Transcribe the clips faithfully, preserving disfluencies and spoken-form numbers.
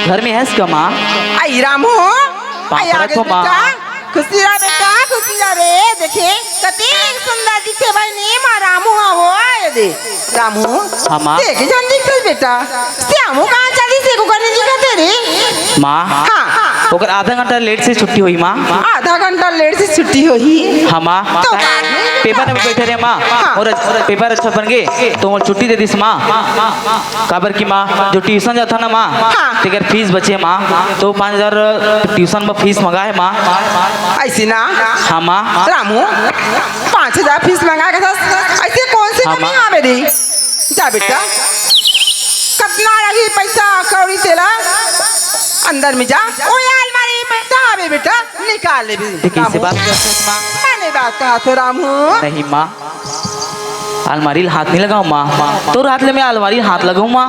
घर में हस का माँ? आई रामू, आई पापड़ा आगे तो माँ। बेटा, खुशी रह बेटा, खुशी रह रे। देखे, कति सुंदर दिखे भाई नी माँ रामू हा वो आए दे। रामू, हाँ माँ। देखे जन दिखे बेटा, श्यामू कहाँ चली से को करने दिखा तेरे? माँ, हाँ। ओकर आधा घंटा लेट से छुट्टी होई माँ। आधा घंटा लेट से छुट्टी होई? हाँ माँ। तो बाद में पेपर में बैठे रहे माँ। हाँ। और पेपर अच्छा बन गए तो मोर छुट्टी दे दिस माँ। काबर की माँ, जो ट्यूशन जाता ना माँ, हाँ। तेकर फीस बचे माँ, तो पाँच हजार ट्यूशन में फीस मंगा है माँ। ऐसी ना? हाँ माँ। रामू, पाँच हजार फीस मंगा के था, ऐसे कौन सी हाँ, कमी माँ। आवे रे? जा बेटा, कतना लगी पैसा कौड़ी तेला, अंदर में जा, ओ ये अलमारी में पैसा आवे बेटा, निकाल ले भी। ठीक है, इसी रामू। बात कर सकते माँ। मैंने बात कहा तो रामू। नहीं माँ, अलमारी ल हाथ नहीं लगाओ माँ। तोर हाथ ले मैं अलमारी ल हाथ लगाऊं माँ।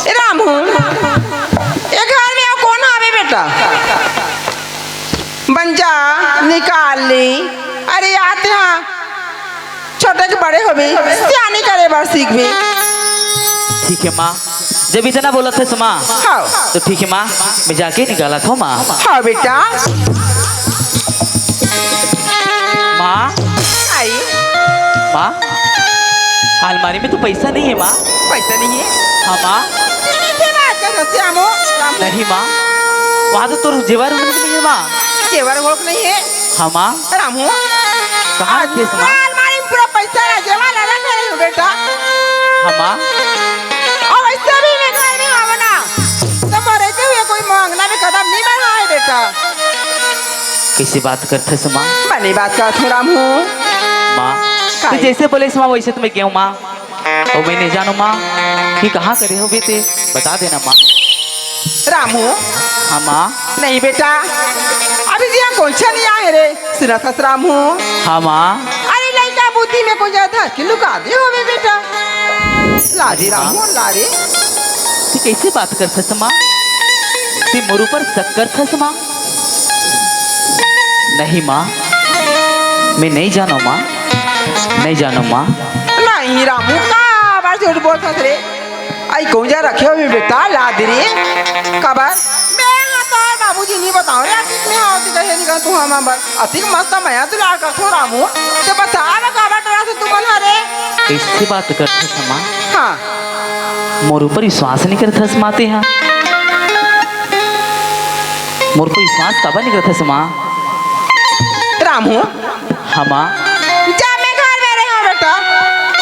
ए रामू, ए घर में अउ कौन आवे बेटा? बंजा निकाल ली। अरे आते हाँ, छोटे के बड़े होबे, सियानी करे बर सीखबे। ठीक है माँ, जब इतना बोलत हस माँ, हाँ। तो ठीक है माँ, मैं जाके निकालत हूँ माँ। हाँ बेटा। माँ। आई। माँ, अलमारी में तो पैसा नहीं है माँ। पैसा नहीं है? हाँ माँ। कैसे बात कर सकते हैं, रामू? नहीं माँ, वहाँ तो तोर जेवर उवर भी नहीं है माँ। जेवर होक नहीं है? हाँ माँ। रामू, कहाँ आज रखे हस माँ? अलमारी में पूरा पैसा रह, जेवर रखे रही हूँ बेटा। हाँ माँ। और वैसे भी मैं घर में आवा ना, तो मरे के हुए कोई मांगना में कदम नहीं बढ़ाए बेटा। कैसी बात करथस माँ? बनी बात करत हूँ रामू। माँ, काई? तू जैसे बोले माँ वैसे तो मैं गेहूँ माँ। और मैं नहीं जानूँ माँ कि कहाँ करे होबे ते, बता देना माँ। रामू। हाँ माँ। नहीं बेटा, अभी जिया कौन छा नहीं आए रे, सुनत हस रामू। हाँ माँ। अरे लइका बुद्धि में कोई ज्यादा कि लुका दे होबे बेटा। ला रे रामू, ला रे। तू कैसे बात करथस माँ? तू मोर ऊपर शक करथस माँ? नहीं माँ, मैं नहीं जानों माँ, नहीं जानों माँ। नहीं रामू, काबर झूठ बोलथस रे? आई कौन जा रखे होबे बेटा, ला दे रे। काबर? मैं हाँ तोर बाबूजी नहीं बताओ रे, अतिक में हाँ, अतिक कहे नहीं कर तू हम बर। अतिक मस्त मया दुलार करथो रामू, ते बता ना काबर डरा से तू मन हरे? कैसे बात करथस माँ? हाँ। मोर ऊपर विश्वास नहीं करथस माँ ते हाँ। मोर पे विश्वास काबर नहीं करथस माँ? रामू। हाँ माँ। जब मैं घर में रहे हूँ बेटा,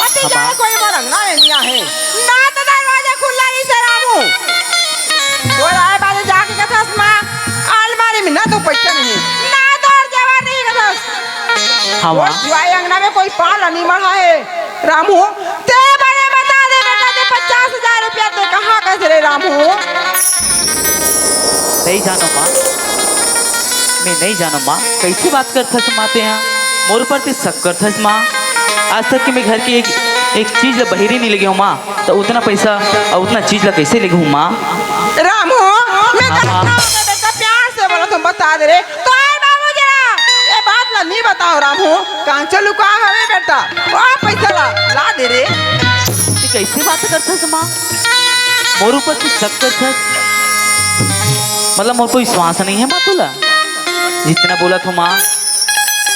अति हाँ माँ। जाए कोई मोर अंगना में नहीं आहे। ना तो दरवाजा खुला नहीं से रामू। वो राय बाजे जाके कथस माँ, अलमारी में ना तो पैसा नहीं है, ना तो और जेवर नहीं कथस। हाँ वो माँ। जुआई अंगना में कोई पाल नहीं मढ़ा है। रामू, ते बने बता दे बेटा, ते पचास हजार रुपया ते कहाँ कस रे रामू? नहीं जानो माँ, मैं नहीं जानो माँ, कैसे बात करथस माँ ते हाँ? मोर ऊपर ते शक करथस माँ। आज तक कि मैं घर की एक, एक चीज ला बहिरी नहीं लेगे हूँ माँ, तो उतना पैसा और उतना चीज ला कैसे लेगे हूँ माँ? रामू, मैं हाँ, हाँ। जानता हूँ बेटा, प्यार से बोला तुम बता दे रे। तो आए बाबू जरा, ये बात ला नहीं बताओ रामू, कहाँ से लुका हवे बेटा? ओ पैसा ला, ला दे रे। ते कैसे बात करथस माँ? मोर ऊपर तू शक करथस? मतलब मोर पे विश्वास नहीं है माँ तोला? जितना बोलत हूँ माँ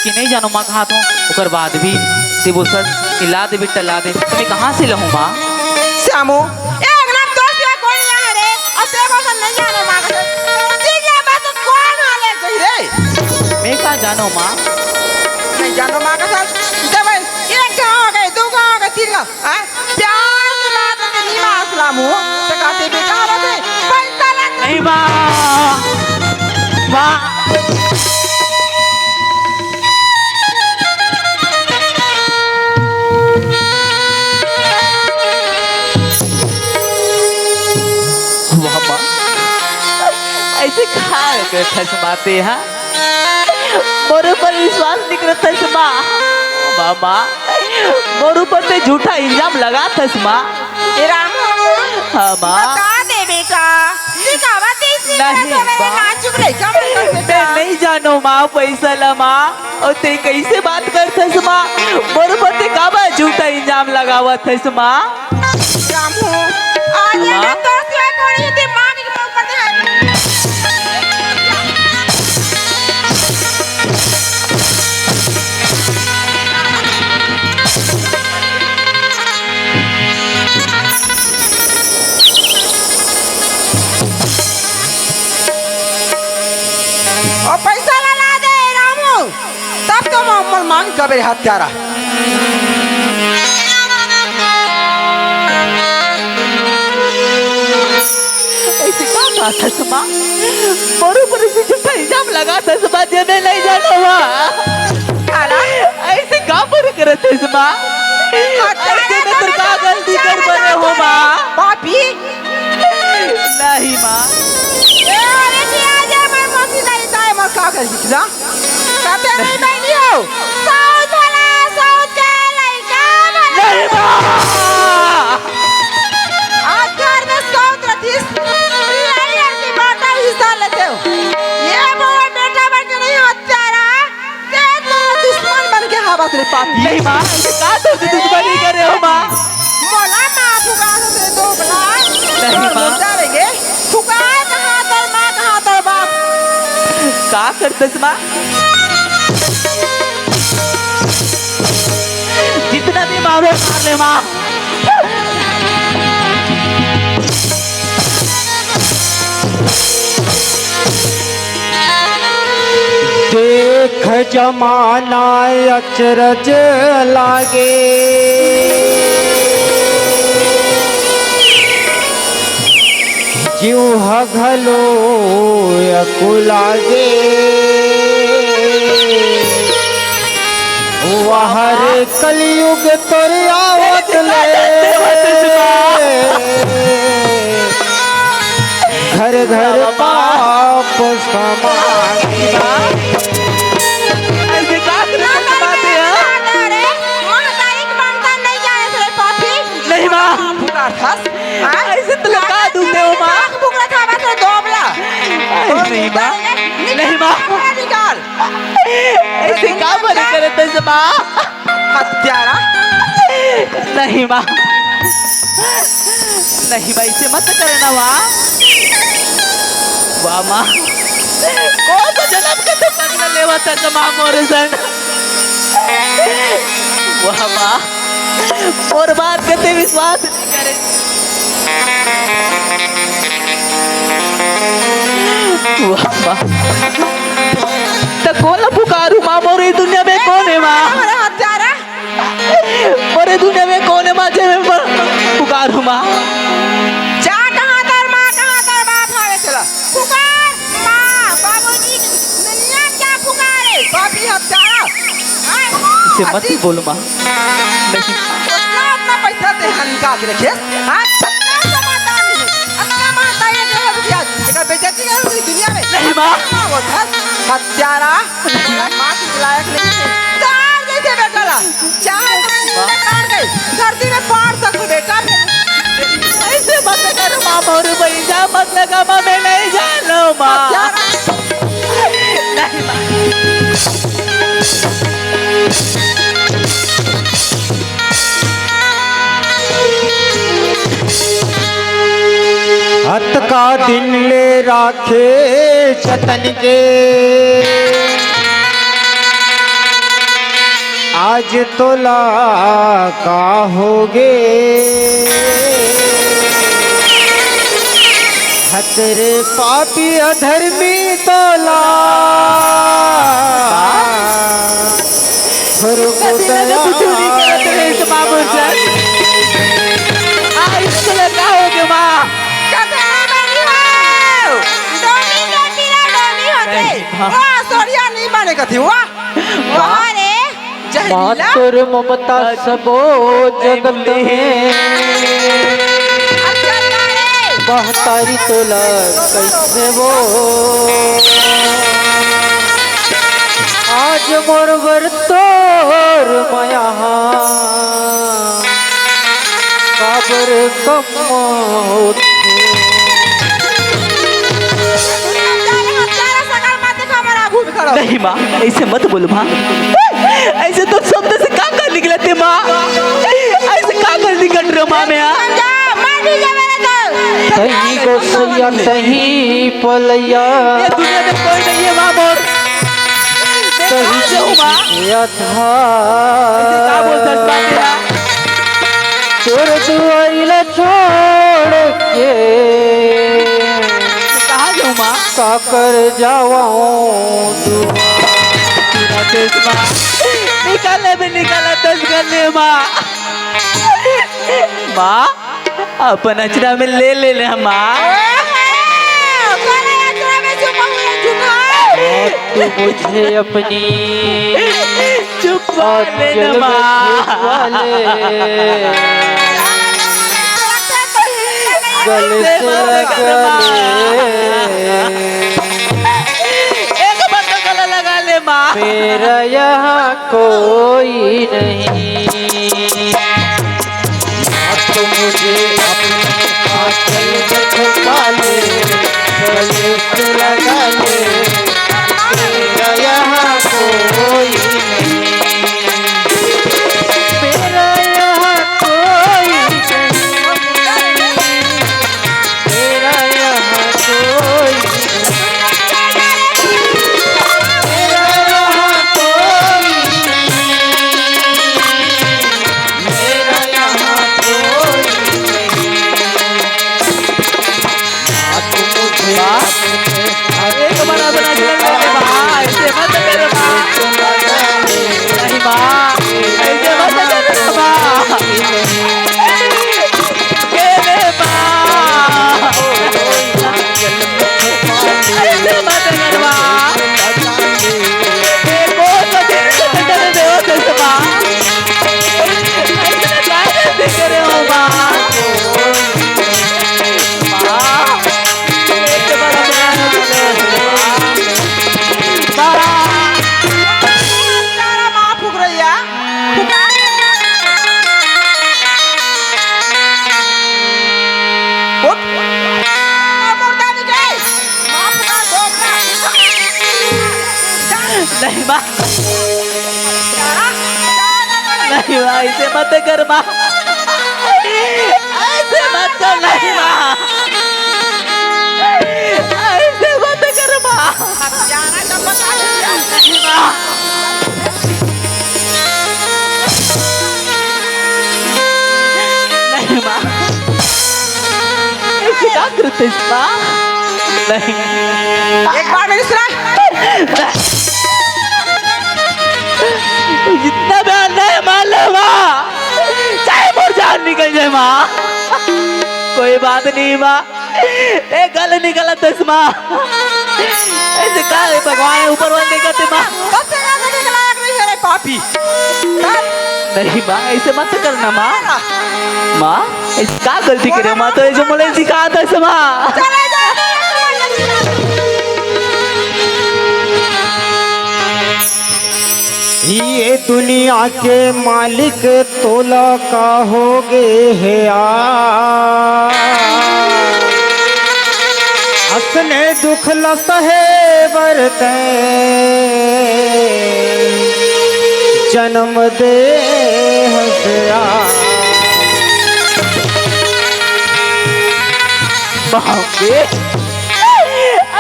कि नहीं जानो माँ कहाँ थो, ओकर बाद भी ते बोलथस कि ला दे बेटा ला दे, तो मैं कहाँ से लहूँ माँ? श्यामू, ए अंगना में दोस्त या कोई नहीं आ रे, और ते बोलथस नहीं जानो माँ का। ठीक है, मैं तो कौन हाले गई रे? मैं का जानो माँ? नहीं जानो माँ का सर। जब एक गाँव हो गए, दो गाँव हो गए, तीन गाँव, हाँ? प्यार की बात है, नहीं माँ असलाम हो, तो कहते बेटा हो गए, पैसा लग नहीं माँ, माँ। वाह माँ, ऐसे खा के खसमाते हैं। मोर ऊपर विश्वास नहीं करत हस माँ। माँ, माँ, मोर ऊपर ते झूठा इल्जाम लगात हस माँ। ए रामू, हाँ, माँ। बता दे बेटा, सिखावत इसी नहीं, तरह से मेरे माँ। नाजुक लइका मन कर बेटा। मैं नहीं जानो माँ, पैसा ला माँ, और ते कैसे बात करत हस माँ? मोर ऊपर ते काबर झूठा इल्जाम लगावत हस माँ? रामू, आज माँ। अगर तो सिवा कोई दिमाग ओ पैसा ला, ला दे रामू, तब तो मैं मोर मांग कबे हत्यारा। ऐसे का बात है सुमा? मोर ऊपर ऐसे झूठा इल्जाम लगा था सुमा, जे मैं नहीं जाना हुआ। अरे ऐसे का पर करत है सुमा? अच्छा, ऐसे मैं तेरे का गलती कर बने हो माँ? पापी। नहीं माँ। ए, अरे जी, आ जा, मैं माफी नहीं, ताए मैं का कर दिखला? कते नहीं बनी हो? साउथ वाला, साउथ के लइका वाला। नहीं माँ। आज घर में साउथ रखिस, लड़ी लड़की बाटा हिस्सा लेते हो। ये बोल बेटा बन के नहीं हत्यारा, ते तो दुश्मन बन के हवस रे पापी। नहीं माँ, ये का तो दुश्मनी करे हो माँ? मोला माँ पुकार से दो बला। नहीं माँ। जावेंगे। पुकार कहाँ तोर माँ, कहाँ तोर बाप? का करतस माँ? जितना भी मारो मार ले माँ। देख जमाना अचरज लागे, जीव ह घलो अकुलागे। वाह रे कलयुग तोर आवत ले, घर घर पाप समागे। ऐसे का करे बात है? अरे, महतारी के ममता नहीं जाने से पापी। नहीं माँ। पुकार हस। हाँ? ऐसे तो लगा दूंगे हो माँ। पुकार था बस दोबला। नहीं माँ। नहीं माँ। निकाल। ऐसे का बने करे तैसे माँ? हत्यारा। नहीं माँ, नहीं माँ, ऐसे मत करना माँ। वाह माँ, कौन सा जन्म के तो बदला लेवा था माँ मोर संग। वाह माँ, मोर बात के ते विश्वास नहीं करे। वाह माँ, त कोला पुकारू माँ, मोर ए दुनिया में कौन है माँ? हमारा हत्यारा। मोर ए दुनिया में कौन है माँ, जे मैं प-, पुकारू माँ? जा, कहाँ तोर माँ, कहाँ तोर बाप हवे, चला। पुकार, माँ, बाबूजी, दुनिया क्या पुकारे? बापी हत्यारा। हाँ? इसे मत ही बोलो माँ। नहीं। उतना, उतना पैसा ते यहाँ निकाल के रखे। हाँ? इतना समझदार नहीं। इतना महतारी है, जो है बिटिया। एकर बेइज्जती है पूरी दुनिया में। नहीं माँ। क्या बोलता है? हत्यारा। माँ के लायक नहीं है। तार जैसे बेटा ला। चाहे तुम्हें जिंदा काट के धरती में पाड़ सको बेटा। ऐसे मत करो माँ, मोर पैसा मत लगा माँ, मैं नहीं जानो माँ। हत्यारा। नहीं माँ। अतका दिन ले राखे जतन के, आज तोला का होगे? हतरे पापी अधर्मी तोला स्वर्ग कभी मैंने दया कुछ नहीं करत रहे इस बाबू से। आ, इसको लगा हो गया माँ। कभी नहीं बनी हो। डोमी के पीला डोमी होते। नहीं, हाँ। वाह, सोरिया नहीं बने कथी, वाह। वाह रे। जहरीला। मातुर ममता सबो जगत में। अच्छा, अरे। महतारी तोला कैसे वो। आज मोर बर तोर मया काबर कम होथे। नहीं माँ, ऐसे मत बोल माँ। ऐसे तो शब्द से का का निकलते माँ? ऐसे का का निकल रहे माँ मैं, हाँ? जा, मार दीजिए मेरे को। तही गोसैया, तही पलैया। ये दुनिया में कोई नहीं है माँ मोर। मैं कहाँ जाऊँ माँ? ऐसे का बोल सकता है यार? तोर दुआरी ला छोड़ के काकर जावं तू। निकल ले बे, निकल ले, दस कर ले माँ। माँ, अपन अचरा में ले ले ले माँ। तू मुझे अपनी चुपवा ले ना माँ। गले से लगा ले। एक बार तो गला लगा ले माँ। मेरा यहाँ कोई नहीं। तो मुझे अपने आंचल में छुपा ले, गले से लगा ले, मेरा यहाँ कोई नहीं, मेरा यहाँ कोई नहीं, मेरा यहाँ कोई नहीं, मेरा यहाँ कोई नहीं। मेरा यहाँ कोई नहीं। बात मुझे वाह। अपने अरे, तुम्हारा बना दिया मैंने, वाह, ऐसे मत करो, वाह। नहीं, वाह, ऐसे मत करो, वाह। ये ले, वाह। ऐसे मत करो, वाह। ये कौन सा दिन का बेटा ने देवा कैसे, वाह? नहीं माँ, नहीं माँ, ऐसे मत कर माँ, ऐसे मत कर, नहीं माँ, ऐसे मत कर माँ, नहीं माँ, नहीं माँ। ऐसे का करते माँ? नहीं। एक बार मेरी सुना। इतना प्यार नहीं माँ, ले माँ। चाहे मोर जान निकल जाए माँ, कोई बात नहीं माँ। ए, गल निकलत हे माँ। ऐसे का हे भगवान, ऊपर वाले नहीं करते माँ। कब से यहाँ से के लायक नहीं है रे पापी। नहीं माँ, ऐसे मत करना माँ। माँ, ऐसे का गलती करे माँ, तो ये जो मोला सिखा था ऐसे माँ। चले जाओ। ये दुनिया के मालिक तोला का होगे हे यार, असने दुख ल सहे बर तैं जनम दे हस यार। बाप रे,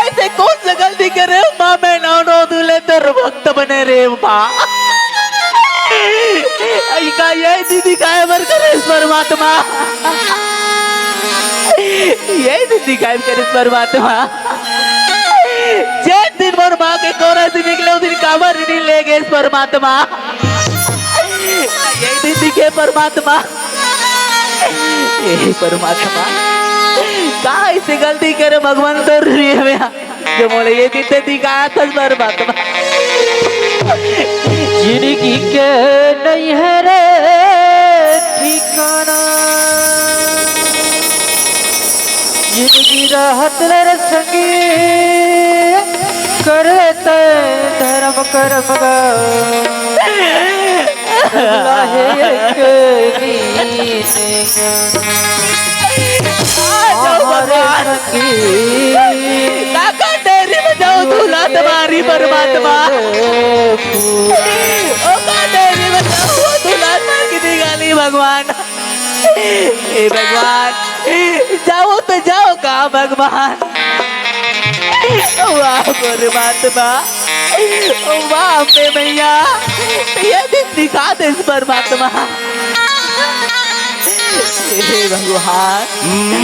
ऐसे कौन सा गलती करे माँ, मैं नौ नौ दूले तोर भक्त बने रे माँ। आई का ये दीदी काय बर करे परमात्मा, ये दीदी काय करे परमात्मा। जे दिन मोर माँ के कोरा से निकले, उस दिन काबर नहीं ले गए परमात्मा। ये दीदी के परमात्मा, ये परमात्मा, का ऐसे गलती करे भगवान तोर लिए में। जो मोला ये दिन ते दिखाया था परमात्मा। जिंदगी के नहीं है रे ठिकाना, जिंदगी रहत ले रे संगी, करे तैं धर्म कर्म गा। लाहे एक नीन आ जाओ भगवान। काका डेरी में जाओ, दूल्हा तुम्हारी परमात्मा। ओ का डेरी में जाओ, दूल्हा की निकाली भगवान। हे भगवान, जाओ तो जाओ का भगवान। वाह परमात्मा, वाह अम्बे मैया, ये दिन दिखा दे परमात्मा। हे भगवान।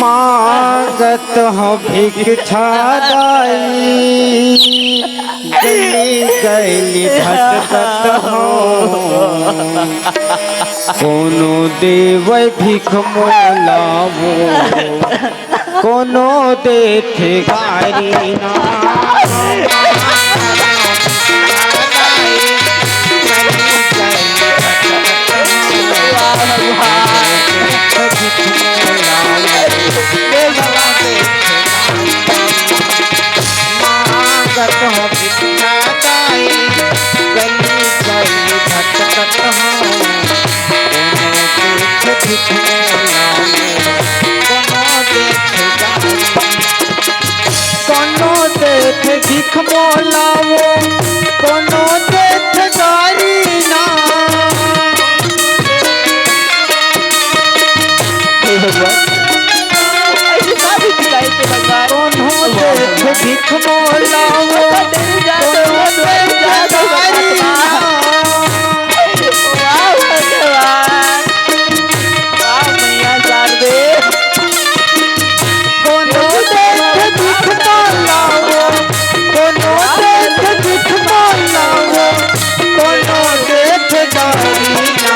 मांगत हंव भिक्षा दाई, गली गली भटकत हंव। कोनो देवय भीख मोला वो, कोनो देथे गारी ना। कोनो देथे भीख मोला वो, कोनो देथे गारी ना। हे भगवान, ऐसे का भी दिखाई दे भगवान। कोनो देथे भीख मोला वो, कोनो देथे गारी ना। वाह भगवान, वाह मैया शारदे। कोनो देथे भीख मोला वो, कोनो देथे भीख मोला वो, कोनो देथे गारी ना।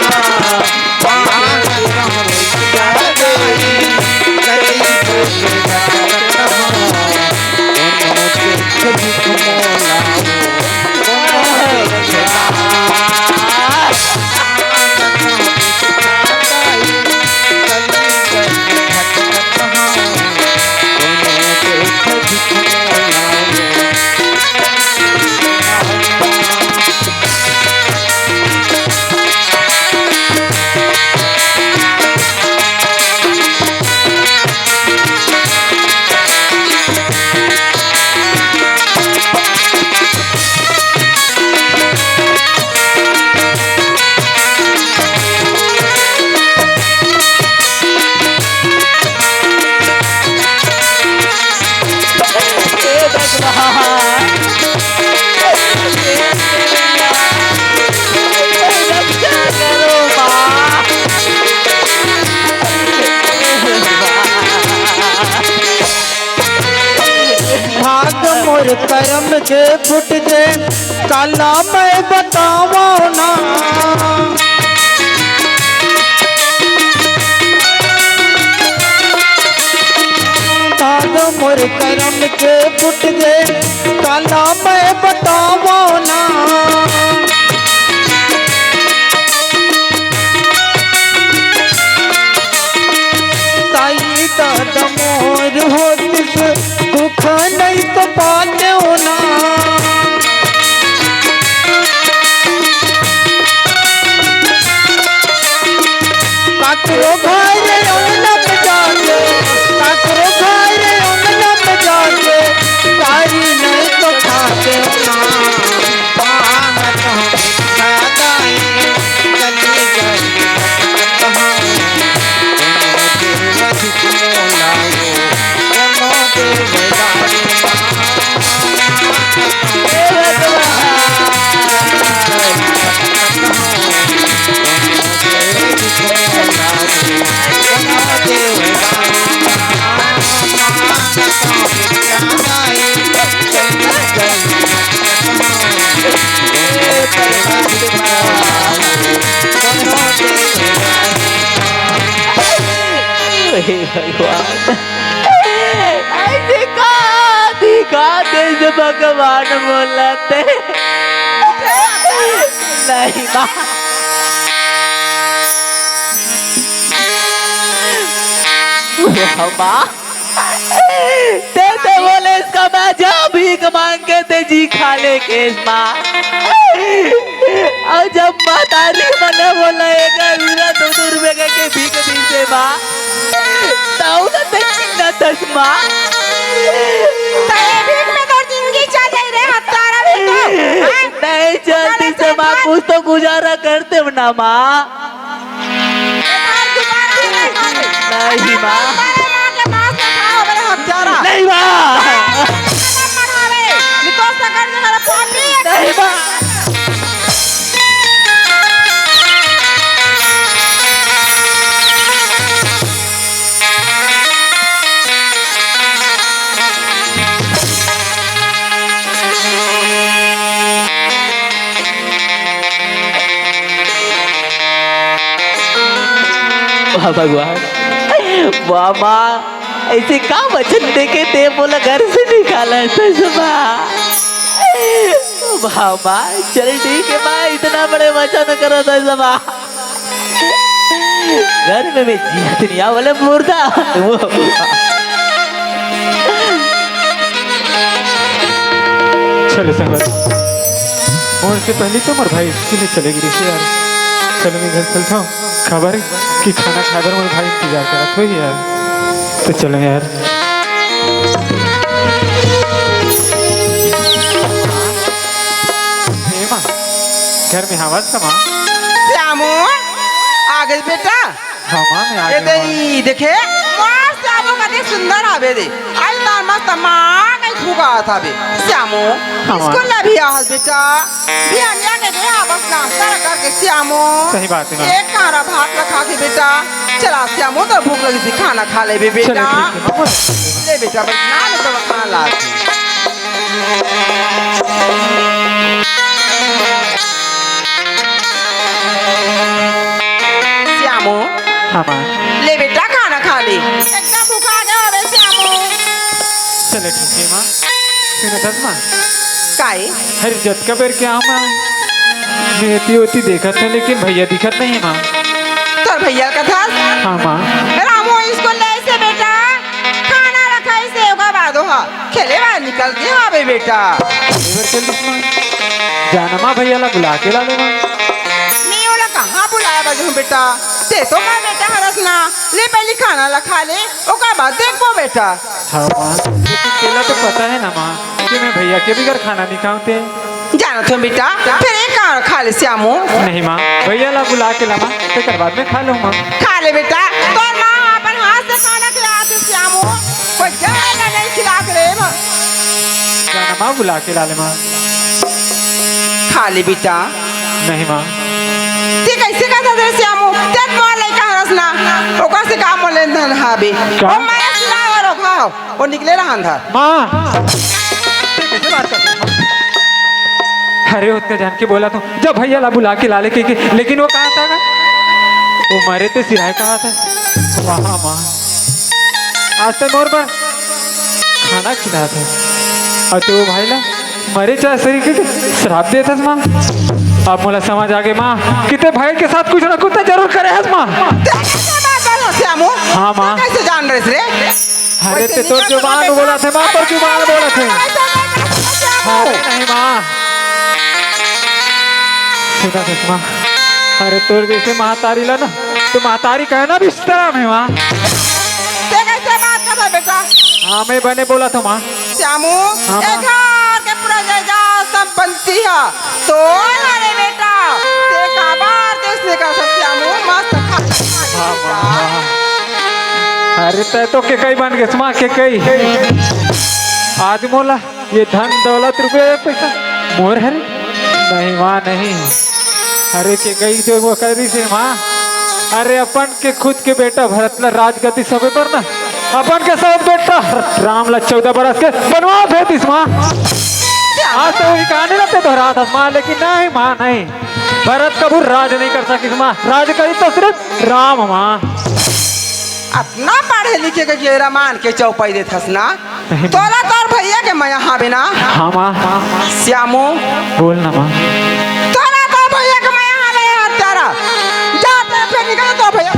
भाग मोर करम के फुट गे, काला मैं बतावंव ना। भाग मोर करम के फुट गे, काला मैं बतावंव ना। ताई दादा मोर होतिस, दुख नइ तो पातेंव ना। काकरो घर अंगना में जाके, काकरो घर अंगना में जाके, गारी नइ तो खातेंव ना। हे भगवान, ऐसे का दिखा दे जो भगवान बोलते। नहीं माँ। माँ, ते, ते बोले इसका मैं जा भीख मांग के ते जी खा ले केस माँ। अउ जब महतारी मने बोला, एक हीरा दो दो रुपए के, के भीख दीसे माँ, तउ न ते चिन्हत हस माँ। त ये भीख में तोर जिंदगी चल जाही रे, हत्यारा भी तो, हाँ? नहीं चलतिस माँ, कुछ तो गुजारा करतेंव ना माँ। बेकार दोबारा नहीं मारे। नहीं माँ। मारे मार के मांस ना खाओ, मेरे हत्यारा। नहीं माँ। मरवावे। निकोल सकल जगह पापी है। नहीं माँ। भगवान, वाह माँ, ऐसे का वचन देके ते मोला घर से निकाला है तसमा? वाह माँ, चल ठीक है माँ, इतना बड़े वचन करो तसमा। घर में मैं जियत नहीं, आ बोले मुर्दा। वो चलो संगत, मोर से पहले तो मोर भाई स्कूल चले गए थे यार। चलो मैं घर चलता हूँ, खबर कि खाना खाए बर मोर भाई इंतजार करत होही यार। तो चलो यार। ए माँ, घर में हवस का माँ? श्यामू, आ गए बेटा। हाँ माँ, मैं आ ए गया दे, माँ। ई देखे, मस्त आबो कते सुंदर आबे दे। आज तार मस्त माँ कहीं फुगा था बे। श्यामू, हाँ माँ। स्कूल ना भी आहल बेटा। भी हम या के दे, हाँ, बस नाश्ता रखा के श्यामू। सही बात है माँ। एक कारा भात रखा के बेटा। चला श्यामू, तो भूख लगी थी, खाना खा ले बे बेटा। चलो ठीक है माँ। ले बेटा, बस ना ले तो खाना ला। श्यामू, हाँ माँ। ले बेटा, खाना खा ले। एकदम भुखा गया बे श्यामू। चलो ठीक है माँ। सुनो दस माँ। काई? अरे जतका बेर के आऊँ माँ, मैं एती ओती देखत है, लेकिन भैया दिखत नहीं है माँ। तोर भैया का था? हाँ माँ। रामू, इसको ले से बेटा, खाना रखा इसे, ओकर बाद ओहा खेले बर निकल गे हावे बेटा। एबर चल दिस माँ। जाना माँ, भैया ला बुला के ला ले माँ। मैं ओला कहाँ बुलाए बर जाहूँ बेटा? ते तो मोर बेटा हरस ना। ले पहली खाना ला खा ले, ओकर बाद देखबो बेटा। हाँ माँ, लेकिन तेला तो पता है ना माँ कि मैं भैया के बगैर खाना नहीं खाऊँ ते। जानत हो बेटा, फिर एक कारा खा ले श्यामू। नहीं माँ, भैया ला बुला के ला माँ, तेकर बाद में खा लूँ माँ। खा ले बेटा, तोर माँ अपन हाथ से खाना खिलात हे श्यामू, कोई जहर ला नहीं खिलात रे माँ। जाना माँ, बुला के ला ले माँ। खा ले बेटा। नहीं माँ। ते कैसे कहत हस श्यामू? ते मोर लइका हरस ना, ओकर से का मोर लेन देन हावे? का? ओ माया सिलावर ओघा। वो निकले रहा अंधार। माँ, ते कैसे बात करते हो? अरे, ओतका जान के बोला तो, जब भैया ला बुला के ला ले के, के, लेकिन वो कहाँ था ना? वो मरे ते सिराय कहाँ था? वहाँ माँ। आज तक मोर बर खाना खिला था। और तो वो भाई ला मरे चाहे सही के, के श्राप देत हस माँ। अब मोला समझ आ गे माँ, कि ते भाई के साथ कुछ ना कुछ तो जरूर करे हस माँ। ते कैसे बात बोलो श्यामू? हाँ माँ। कैसे जान रहे रे? अरे, ते तोर जुबान बोलत हे माँ, तोर जुबान बोलत हे। अरे नहीं माँ, सुना सुषमा, अरे तोर जैसे महतारी ला ना, तो महतारी कहे ना बिस्तरा में माँ। ते कैसे बात कर रहा बेटा? हाँ, मैं बने बोलत हूँ माँ। श्यामू, हाँ, ए माँ। घर के पूरा जायदाद संपत्ति है तोर हरे बेटा, ते काबर देश में का श्यामू मस्त खा। हाँ, माँ, हाँ। अरे, तै तो के कई बन गेस माँ, के कई। आज मोला ये धन दौलत रुपये पैसा मोर हरे? नहीं माँ, नहीं। अरे, के कई जो वो करी से माँ, अरे, अपन के खुद के बेटा भरत ला राजगद्दी सबे पर ना, अपन के सब बेटा राम ला चौदह बरस के बनवास भेजिस माँ। आज तो वही कहानी रहते दोहरात हस माँ, लेकिन नहीं माँ, नहीं। भरत कभू राज नहीं कर सकिस माँ, राज करी तो सिर्फ राम माँ। अतना पढ़े लिखे के जेरा मान के चौपाई देत हस ना, नहीं। तोला तोर भैया के मया हावे ना? हाँ माँ। श्यामू। बोल ना माँ। तोला तोर भैया के मया हावे हत्यारा। जा ते फिर निकल तोर भैया।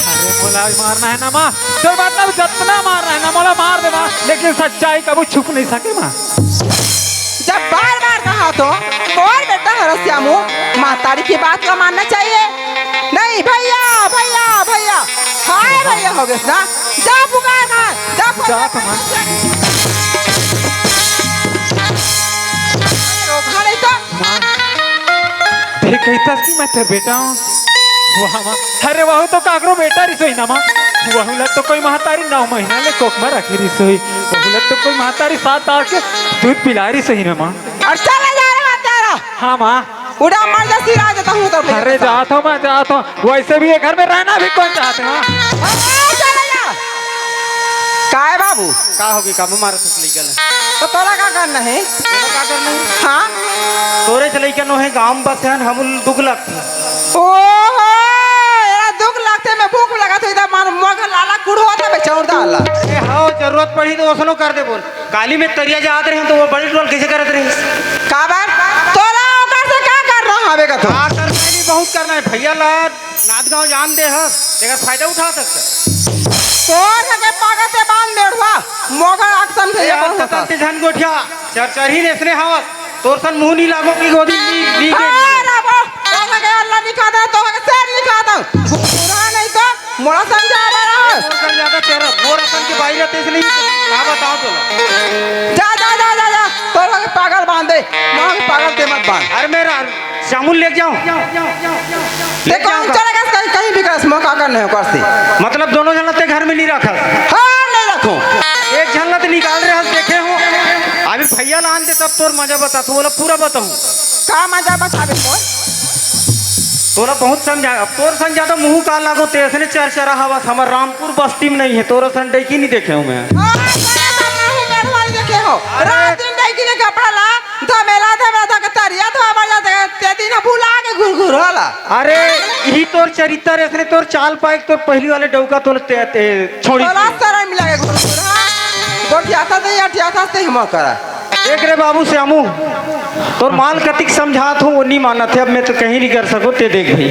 अरे मोला मारना है ना माँ, तो मतलब जतना मारना है ना मोला मार दे माँ, लेकिन सच्चाई कभू छुप नहीं सके माँ। जब बार बार कहा तो मोर बेटा हरस श्यामू, महतारी की बात का मानना चाहिए। नहीं भैया, भैया, भैया, हाय भैया हो गेस ना, जा पुकार ना, जा पुकार। जा कमान। रोका नहीं तो। माँ, ते कहिथस कि मैं तेर बेटा हूँ। वाह माँ, अरे वहू तो काकरो बेटा रिसोही ना माँ, वहू ला तो कोई महतारी नौ महीना ले कोख में रखे रिसोही, वहू ला तो कोई महतारी सात आठ के दूध पिला रिसोही ना माँ। और चला जा रहा तेरा। हाँ माँ। उड़ा मर जा सिरा जाता हूँ तो भैया अरे के साथ। जात हूँ माँ, जात हूँ। वैसे भी ये घर में रहना भी कौन चाहते हैं? अरे चला जा। काय बाबू? का होगी, काबू मारत हस लइका ल? तो तोला का करना है? तोला का करना है? हाँ। तोरे से लइका नो है, गाँव में बसे हन, हम दुख लगथे। ओ साला कुड़ होत हवे, चौरदा ला। ए, हाँ, जरूरत पड़ी तो ओसनो कर दे बोल। काली में तरिया जात रहे तो वो बड़ी टोल कैसे करत रहे? काबर? तोला ओकर से का करना हवे का तो? का करना है, नहीं, बहुत करना है। भैया ला नांदगांव जान दे हस, तेकर फायदा उठा सकता। तोर के पागल ते बांध मेढ़वा, मोगर अक्सम से ए, ये यार, बहुत होता। तंते झन गोठिया, चरचरही नेसने हवस, तोर सन मुंह नी लागो की गोदी नी, नी के। हाँ, राबो, तोहर के अल्लाह निखा दे, तोहर के शेर निखा दे। बुरा नहीं तो, मोला समझा रहा है। मोर सन ज्यादा तेरा, मोर अपन के बाई रहते इसलिए का बताओ तोला। जा, जा, जा, जा, जा, तोहर के पागल बांध दे, मोर के पागल ते मत बांध। अरे मेरा जामुन लेके जाओ। ते कौन चलेगा कहीं, कहीं भी कस मौका कर नहीं कर सी। मतलब दोनों झन ते घर में नहीं रखा? हाँ, नहीं रखो। एक झन ला तो निकाल रहे हस, देखे हो। अभी भैया ला आन दे तब तोर मजा बता, तू बोला पूरा बताऊं। का मजा बताबे मोर? तोला बहुत समझा, अब तोर सन ज्यादा मुंह का लागो, ते ऐसने चरचरा हवस, हमर रामपुर बस्ती में नहीं है, तोर सन डैकी नहीं देखे हूं मैं। हाँ, तेरे तो मुंह मेढ़वा देखे हो। रात दिन डैकी ने कपड़ा ला, धमेला, धमेला धके तरिया धोवा जाते, ते दिन भुला के घुरघुर होला। अरे, यही तोर चरित्र, इसने तोर चाल पाए, तोर पहली वाले डौका तोर ते, ते छोड़ी। तोला शरम लगे घुरघुर, हाँ? गोठियाता ते, अठियाता ते हम करा। देख रे बाबू श्यामू, तोर माल कतिक समझात हो, वो नहीं मानत है, अब मैं तो कहीं नहीं कर सको, ते देख भाई।